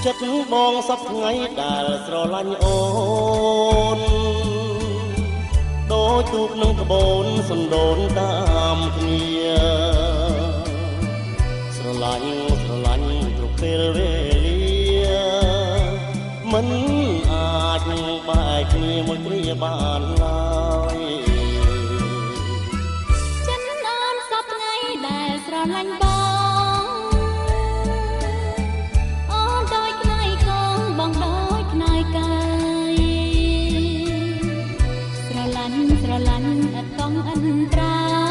ចិត្តបងសពថ្ងៃដែលស្រឡាញ់អូនដូចទូកនឹងក្បូនសណ្ដូនតាមគ្នាស្រឡាញ់ស្រឡាញ់គ្រប់ពេលវេលាមិនអាចនឹងបែកគ្នាមួយគ្រាបានឡើយ ចិនអូនសពថ្ងៃដែលស្រឡាញ់បងអូនដូចខ្នើយកងបងដូចខ្នើយកាយស្រឡាញ់ស្រឡាញ់ឥតកងអន្តរា